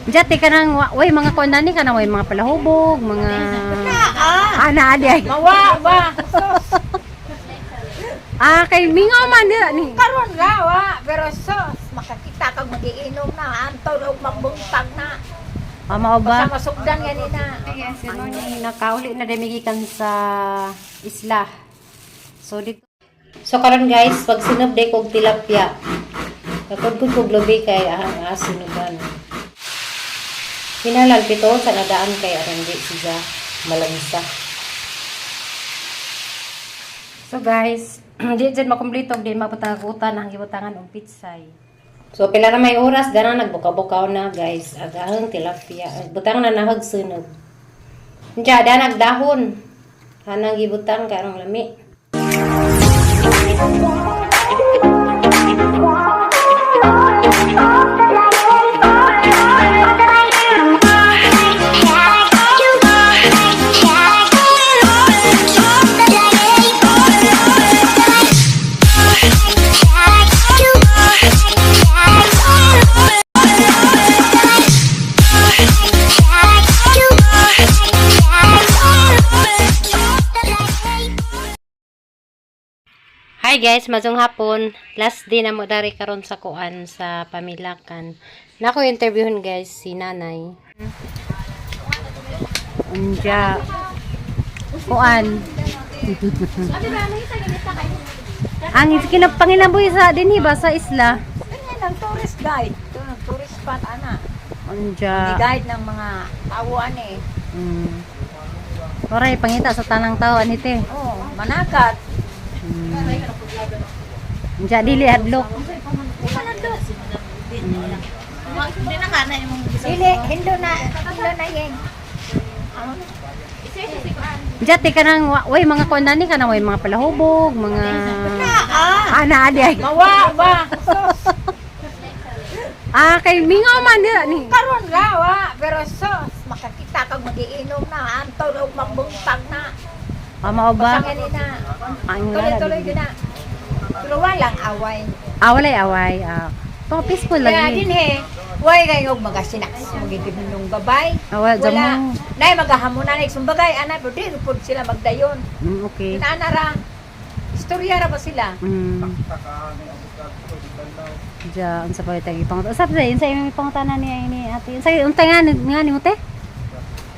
Diyan, te kanang way mga kuan ni kanang way mga palahubog, mga Ah, ah naa di ay. Mawa ba? Sos. Ah, kay mingaw man dira ni. Karon ra wa, pero sos makakita kag magiinom na anton og magbuntag na. Ah, mao ba? Basta masugdan gani na. Ay, nakauli na demigikan sa isla. So dito. So karon guys, pag sinub day kog tilapia. Kakod kog lubi kay ahang asinuban. Kinahanglan pito sa nadaan kay aron di siya malamsa. So guys, di dyan makumpleto di mapatagutan ang gibutangan og pitsay. So pila na may oras dana nagbuka-bukaw na guys. Agahang tilapia. Butang na nahag sunog. Diya, danag dahon. Hanang gibutang karong lami. Hi guys, mazong hapon. Last day na mo dari karon sa kuan sa Pamilakan. Nako interviewon guys si Nanay. Unja. Kuan. Ang kinapanginabuhi sa dinhi ba sa isla? Ganyan ang tourist guide. Ito ang tourist spot ana. Unja. Ni-guide ng mga tao ani. Oray pangita sa tanang tao anite. Oh, manakat. Unja dili hadlok. Dili, hindo na yeng. Unja te kanang way mga kuan ni kanang way mga palahubog, mga Ah, ah naa di ay. mawa ba? Sos. Ah, kay mingaw man dira ni. Karon ra wa, pero sos makakita kag magiinom na anton og magbuntag na. Ah, mao ba? Basta gani na. Ang Tuloy-tuloy gyud na. Pero walang away. Ah, walay away. Ah, to peaceful Kaya lagi. din he, way kayo og magasinaks, magiginong gabay. Ah, wala, Wala. damo. Nay magahamonan ay sumbagay ana pero di pud sila magdayon. Okay. Ana ra. Istorya ra ba sila? Diya, unsa pa itag ipang. Usap sa unsa imong ipangutana ni ni ate. Unsa unta nga ni mo te?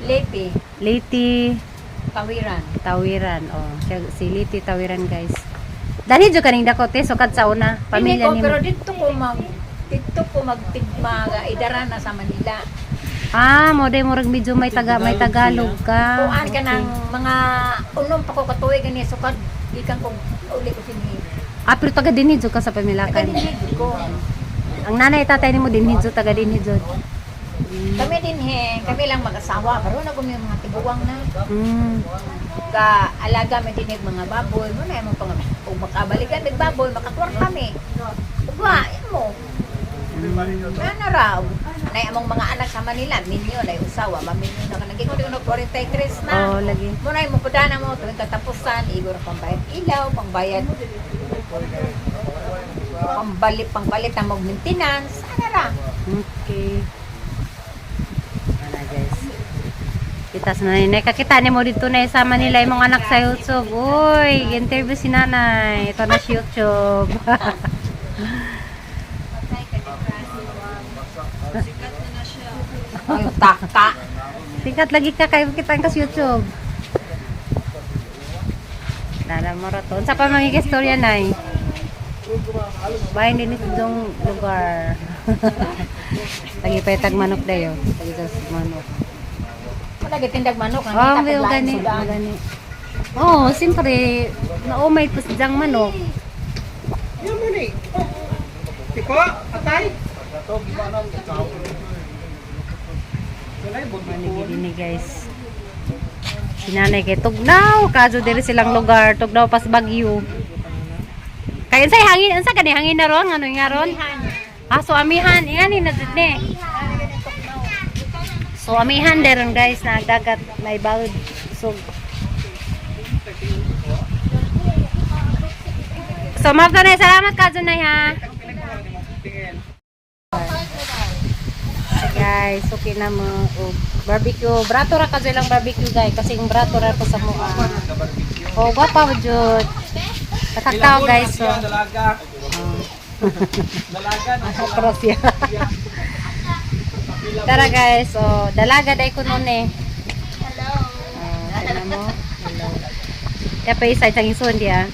Lepe, Leyte Tawiran. Tawiran. Oh, siya, si Leyte Tawiran guys. Dani jud kaning dako te sukad sa una, pamilya Pili ko, nimo. pero dito ko magtigma idara na sa Manila. Ah, mo day murag medyo may Tagalog ka. Kuan ka ng mga unom pa ko katuig ani sukad gikan ko uli ko sini. Ah, pero taga dinhi jud ka sa Taga Pamilakan. dinhi ko. Ang nanay tatay nimo dinhi jud taga dinhi jud. Kami dinhi, kami lang mag-asawa pero na kami mga tiguang na. Ka alaga mi dinhi mga baboy mo na imong pang ug makabalikan mig baboy makakwarta mi. Ugwa imo. Ana ra nay among mga anak sa Manila minyo nay usawa maminyo na kanang gigon ko 43 na. Oh, lagi. Mo na imong pudana mo tuwing katapusan igor pambayad ilaw, pambayad pambalit pangpalit ang maintenance ana ra. Okay. Ana guys. Kita sa nanay. Kakita ni mo dito na sa Manila imong anak sa YouTube. Uy, interview si nanay. Ito na si YouTube. Ay taka. Sikat lagi ka kay kita ka sa YouTube. Lala mo ra to. Unsa pa mga istorya nay? Bahin din itong lugar. Lagi pa itag manok dayo. Lagi sa manok. Wala gitindag manok ang Oh, kita may kog lain gani, sudan. gani. Oh, siyempre, naumay po si Jang manok. Yan mo ni. Tiko, atay. Manigili ni guys. Si nanay kay tugnaw, kadyo diri silang lugar, tugnaw pas Bagyo. Kay unsay hangin, unsa kani hangin na ron, ano nga ron? Ah, so amihan, ingani na jud ni. So amihan deron guys na dagat may balod. So So, ma'am, na salamat ka dyan, ha. So, guys. guys, okay na mo og barbecue. Brato ra ka lang barbecue guys kasi yung brato ra ko sa mua. Oh, gwapa jud. Nakaktaw guys so. Dalaga. Dalaga na. Cross ya. Tara guys, oh, dalaga day ko noon eh. Hello. Tingnan mo. Hello. Kaya pa isa isang ison dia.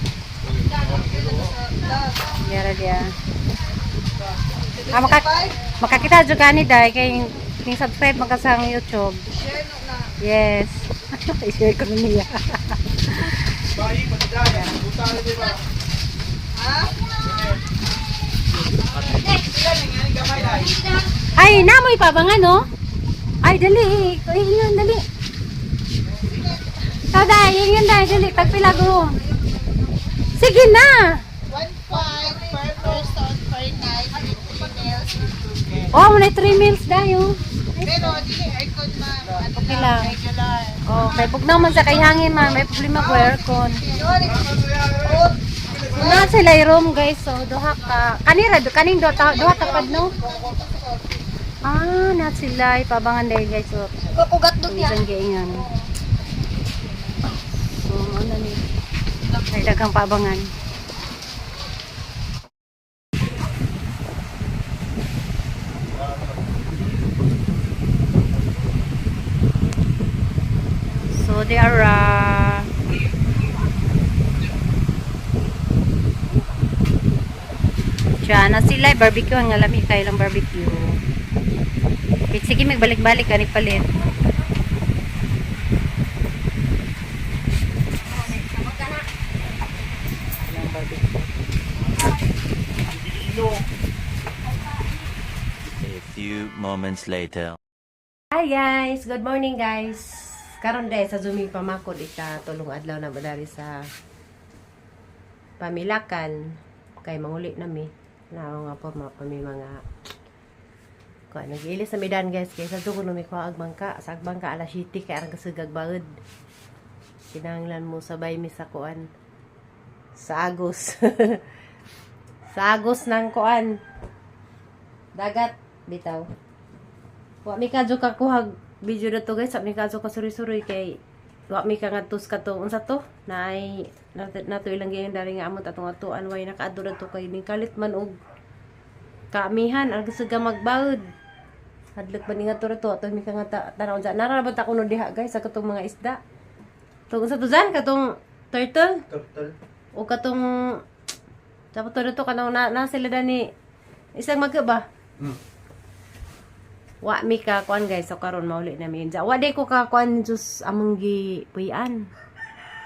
Yara dia. Ah, makakita jud kani dai kay ning subscribe man ka sa ang YouTube. Yes. I-share ko na niya. Bayi, patidaya. Buta na di ba? Ay, namoy pa ba nga no? Ay, dali. Ay, yun, dali. Tada, yun yun, dali, dali. Tagpila room. Sige na. 1.5 per person per night with 3 meals included. Oh, muna 3 meals dayo. Pero dili aircon ma'am, ano Okay lang, lang. regular. Oh, kay bugnaw man sa kay hangin man, may problema ko aircon. Na sila yung room guys, so duha ka. Kanira do kaning duha ta duha tapad no. Ah, na sila ipabangan dahil guys. So, Kukugat doon niya. isang giingan. So, ano ni? Ay, daghang pabangan. So, they are Diyan na sila, barbecue ang lami kayo lang barbecue. Wait, sige, magbalik-balik ka ni palit. A few moments later. Hi guys! Good morning guys! Karon dahil sa Zumi pamakod ika tulong adlaw na badari sa Pamilakan kay manguli nami. Nao nga po mapami mga kuan nag-ilis sa medan guys kay sa dugo numi ko ag bangka sa ag bangka alas 7 kay arang kasugag baud. Kinahanglan mo sabay mi sa kuan sa agos. Sa agos ng kuan. Dagat bitaw. Wa mi kadyo ka kuhag video na to guys, wa mi kadyo ka suri-suri kay wa mi ka ngadtos kato unsa to naay nato ilang gayon dari nga amot atong atuan way nakaadto to kay ning kalit man og kaamihan ang gusto ka magbaud. Hadlok man nga to to ato mi ka nga tanaw dyan. Nara ba ta kuno diha guys sa katong mga isda. Tong unsa to dyan katong turtle Turtle. o katong dapat to to kanang na sila dani isang magka ba? Wa mi ka kuan guys, so karon mauli na mi. Wa di ko ka kuan jus among gi puy-an.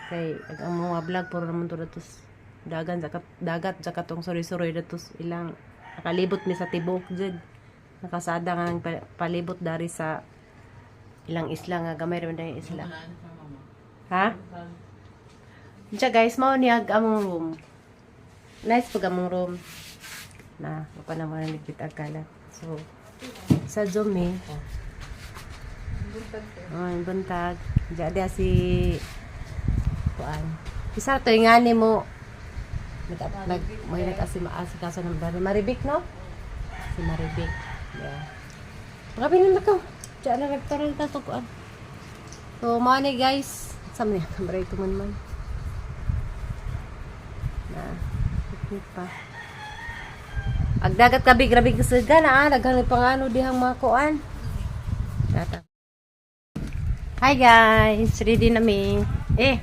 Kay ag ang mga vlog puro naman to datos dagan sa dagat sa katong suri-suroy datos ilang nakalibot mi sa tibuok jud. Nakasada nga ng palibot dari sa ilang isla nga gamay ra man dahil isla. Ha? Diya guys, mao ni ag among room. Nice pag among room. Na, wala na mo ligpit ang kalat. So, sa Zoom eh. Oh, yung buntag. Diya diya si kuan. Isa to yung ngani mo. Nag nag may nag-asi maasikaso ng bari Maribik no? Si Maribik. Yeah. Grabe na ko. Diya na nagtaral ta to kuan. So, mao ni guys. Sa man niya kamera ito man man. Na, picnic pa. Agdagat kabi, grabe kasuga na ah. Daghan pangano dihang mga kuan. Tata. Hi guys, ready na mi. Eh,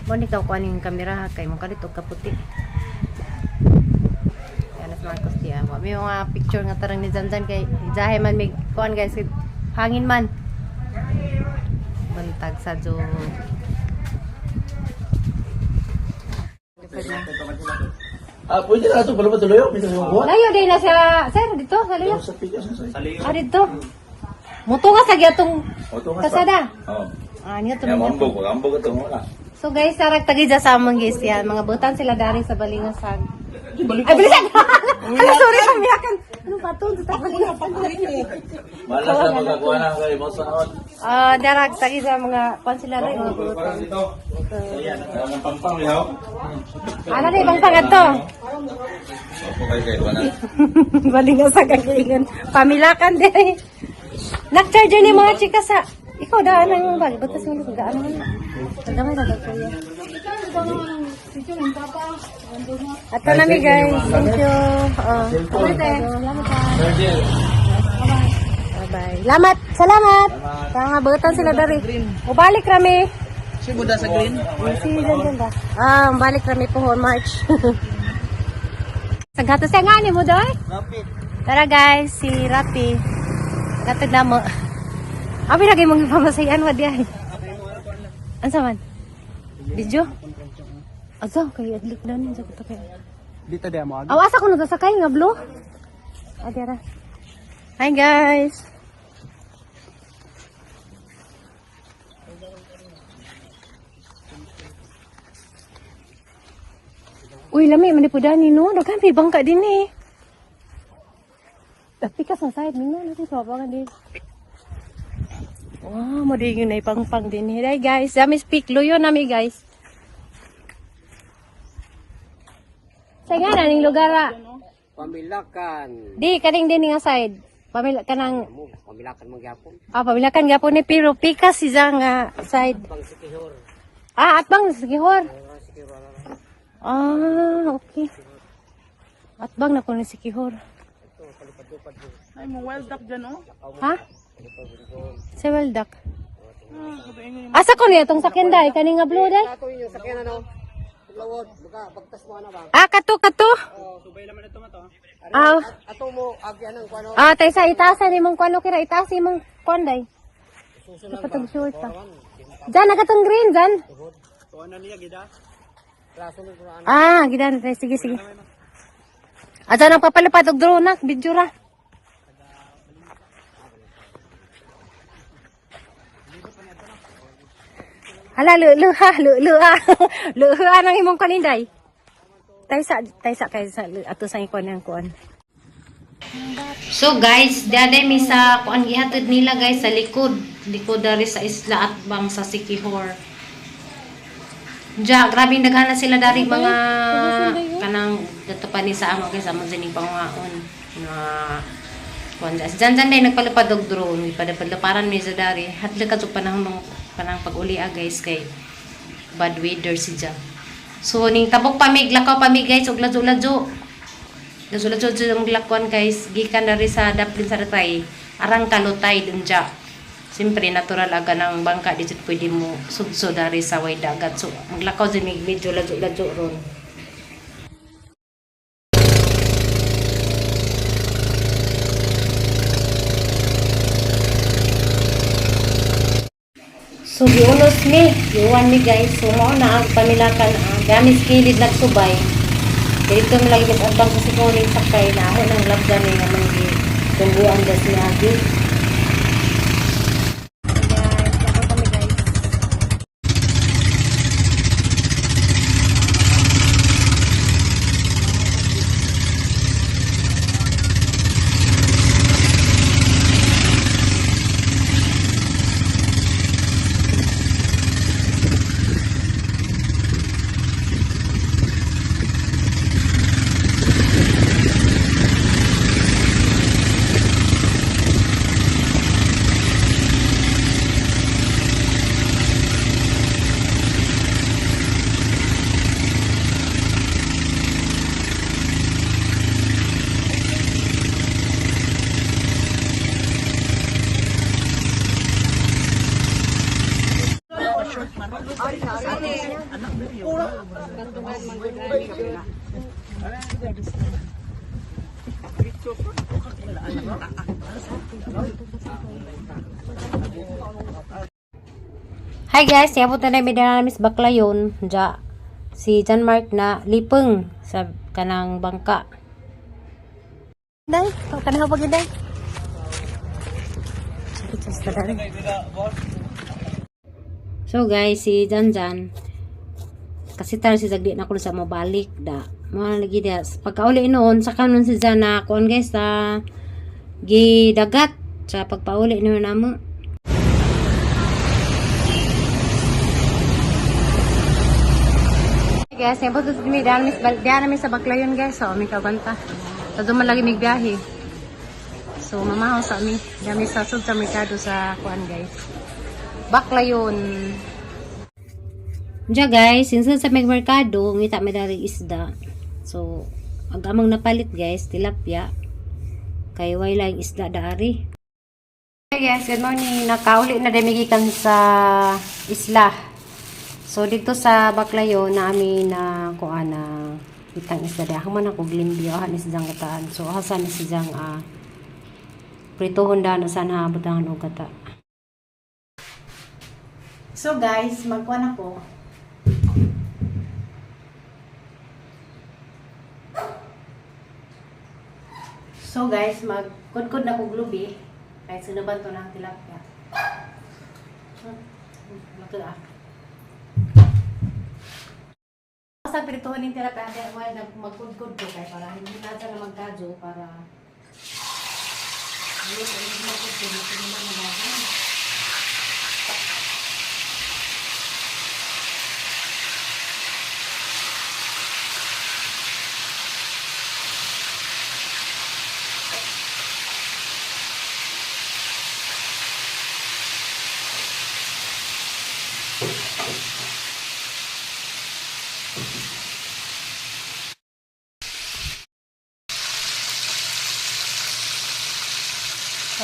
mo ni ka kuan yung kamera ha kay mo kalit og kaputi. Yan as mga kustiya. Wa may mga picture nga tarang ni Zanzan kay ijahe man mig kuan guys, kay hangin man. Bantag sa jo. Ah, pwede na ito. Pala ba tuloy? Pwede na yung buwan? Layo din na siya, sir, dito sa layo. Sa pikas na sa Ah, dito. Mutunga sa gyatong O, tungas pa. kasada. Oo. Ah, niya to. Yan, ambog. Ambog ito muna. So guys, sarag tagija sa among guys yan. Mga butan sila dari sa Balingasag. Ay, bilisan! Ano, sorry, kamiyakan. Ano ba ito? Sa Balingasag. Malas na magkakuha na kayo. Mga sanod. Ah, darag tagija mga kwan sila rin, mga butan. Parang dito. Ayan. Ang pampang lihaw. Ano na ibang pangat to? Opo kayo kayo. Wala. Balingasag ang giingon. Pamilakan din. Nak-charger ni mga chika sa... Ikaw, daan ang imong bag. Batas mo lang, daan mo na. Gamay na daw kuya. Ato na mi guys. Thank you. Oo. Salamat ah. Charger. Bye-bye. Lamat! Salamat! Tama, butan sila dari. Ubalik rami. Sibuda sa green. Si Jan ba? Ah, balik rami po March. Saghato sa nga ni mo doy? Rapid. Tara guys, si Rapi. Gatod na mo. Abi lagi mong ipamasayan wa diay. Ansa man? Video? Azo kay adlok na ninyo ko kay. Dito di mo. Aw asa ko nagsakay nga blue? Ah, dira. Hi guys. Uy, lami man po dani no. Daghan may bangka din eh. Tapi ka sa side minyo natin sa bangka din. Wow, mo di yun ay pangpang din. Hey guys, dami speak luyo nami guys. Sa nga na ning lugar ah. Pamilakan. Di kaning din nga side. Pamila kanang Mo, pamilakan man gyapon. ah pamilakan gyapon ni pero pikas si nga side. Pang Sikihor. Ah, atbang sa Sikihor. Ah, okay. Atbang na ko ni Sikihor. Ay mo wild duck dyan oh. Ha? Sa wild duck. Asa ko niya tong sakyan day kani nga blue day? Ato yung sakyan ano. Lawod, buka bagtas mo ana ba? Ah, kato kato. Ah, Ato mo agyan ang kuano. ah tay sa itasan imong kuno kira itaas imong kuan day. Kapatag short pa. Diyan nagatong green dyan. Ah, gidan tay sige sige. Aja nang papalipad og drone na, video ra. Hala, luha, luha. Luha nang imong kaninday. Tay sa kay sa ato sa ikuan ang kuan. So guys, diaday mi sa kuan gihatod nila guys sa likod, likod dari sa isla at bang sa Sikihor. Ja, grabe daghan na sila dari mga kanang dato pa ni sa amo guys, amo sining panguhaon nga kuan dyan. Dyan dyan day nagpalipad og drone, ipadapad-laparan mi sa dari. Hadlok ka panahon ng panang pag-uli ah, guys kay bad weather si ja. So ning tabok pa mig lakaw pa mi guys og ladyo-ladyo. Ladyo-ladyo jud ang lakwan guys, gikan dari sa daplin sa ratay, arang kalutay dun ja. Siyempre natural aga ng bangka di jud pwede mo sudso dari sa way dagat. So maglakaw jud mig medyo ladyo-ladyo ron. So giunos mi, giuwan mi guys. So mao na ang pamilakan ah. Gamis kilid nagsubay. Dito mi lagi mas abang sa sikuning sakay na ako nang labda mi nga manggi tungguan das ni Abi. Guys, ako kami guys. Hi guys, niabot na namin na namin sa Baclayon. Ja, si John Mark na lipeng sa kanang bangka. Day, kanang pag day. So guys, si Jan Jan kasi tayo si Zagdi na kuno sa mobalik da. Mga lagi da. Pagkauli noon, sa kanon si Jan na kuan guys sa gidagat sa pagpauli noon namo. Hey guys, niabot na mi daan mi sa Baclayon guys. So, mi kabanta. Sa duman lagi mig biyahe. So mamahaw sa mi. Dami sa sud sa merkado sa kuan guys. Baklayon. Diya guys, since sa may merkado, ngita may dari isda. So, ang among napalit guys, tilapia. Kay way lang isda daari. Hey guys, good morning. Nakauli na damigikan sa isla. So dito sa Baclayo na ami na kuan na itang isda diha man ako glimbyo han isdang kataan. So hasan isdang prituhon daan usan ha butangan og kata. So guys, magkuan ako. So guys, magkudkod na kog lubi kahit sinuban to na ang tilapia. Luto ah. Sa prituhon ng tilapia, kaya well, magkudkod ko kay para hindi na siya na magkadyo para hindi magkudkod, magkudkod na magkadyo.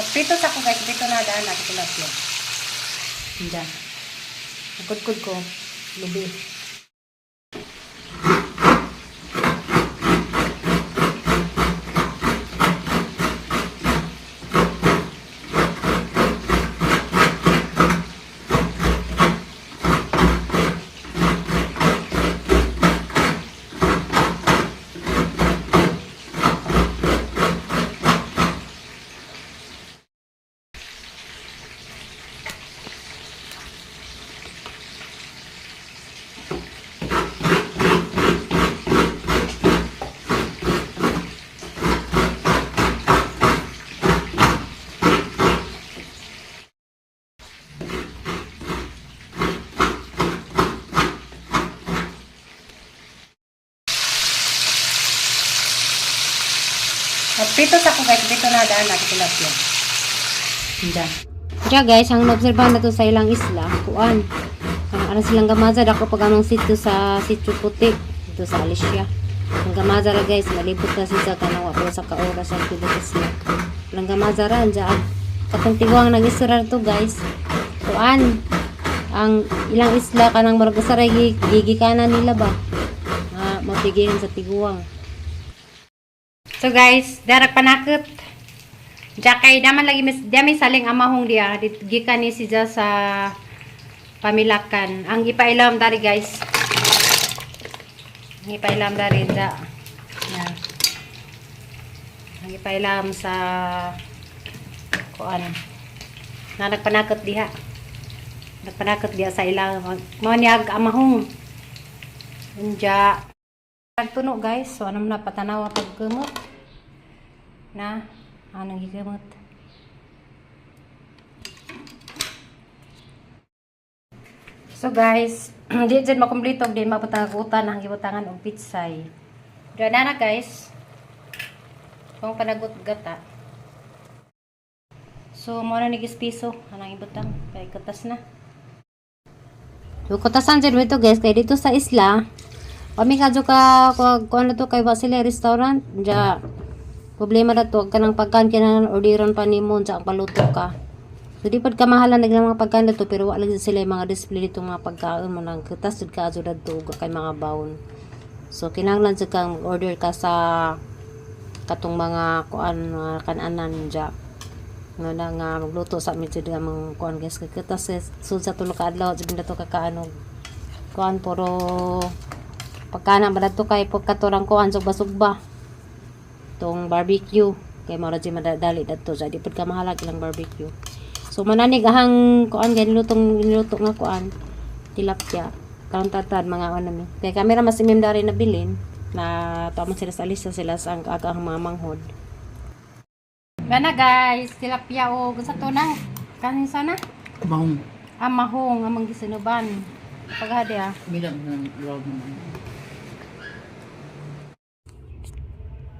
Prito sa ko guys, prito na daan natin tilapia. Diyan. Kudkod ko, lubi. Prito sa ko guys, prito na daan natin tilapia. Diyan. Diyan guys, ang naobserbahan na to sa ilang isla, kuan. Ang ano silang gamaza dako pag anong sitio sa sitio puti dito sa Alicia. Ang gamaza ra guys, malibot na siya kanawa pero sa kaoras ang tibok isla. Ang gamaza ra andiyan. Katong tiguang nag-isra to guys. Kuan. Ang ilang isla kanang murag usaray gigikanan nila ba? Ah, mapigilan sa tiguang. So guys, darak panakot. Jakay daman lagi mis dami saling amahong diya gikan ni siya sa pamilakan. Ang ipailam dari guys. Ang ipailam dari da. Na. Ang ipailam sa kuan. Na nagpanakot diha. Nagpanakot diha sa ilang mao niya ang amahong. Unja. Nagtuno guys, so anong na patanawa pagkumot na anong gigamot. So guys, di dyan makumplito di mapatagutan ang gibutangan og pitsay. Diyan na na guys. Kung panagot gata. So mo na ni piso anang ibutang kay katas na. So katasan jud ito guys kay dito sa isla. Kami kadyo ka kung ano to kay wa sila restaurant diya problema na to kanang pagkaan kinahanglan orderan pa nimo unsa ang paluto ka. So di pud kamahalan naglang mga pagkaan dito pero wa lang sila yung mga display dito mga pagkaon mo nang katas jud ka jud adto ug kay mga baon. So kinahanglan jud kang order ka sa katong mga kuan mga kananan dya. Nga na nga magluto sa amin jud ang mga kuan guys kay katas sud sa tulo ka adlaw jud na to kakaano kuan puro pagkana ba to kay pagkaturang kuan sugba-sugba tong barbecue kay mao ra jud madadali dadto sa di pud ka mahalag ilang barbecue. So mananig ahang kuan kay nilutong niluto nga kuan tilapia karon tatad mga ano mi kay kamera mas imim dari nabilin na tuwa man sila sa alisa sila sa ang aga ang mga manghod. Gana guys, tilapia o sa to na kanin sana Kumahong. amahong amang gisinuban paghadi ah. Bilang ng round naman.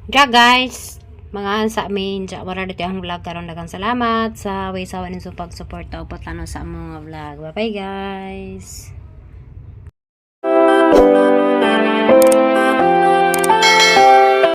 Ja guys, Mga ansa min ja wala dito ang vlog karon. Daghang salamat sa way sawa ninyo pagsuporta ug pagtan-aw sa among mga vlog. Bye bye, guys.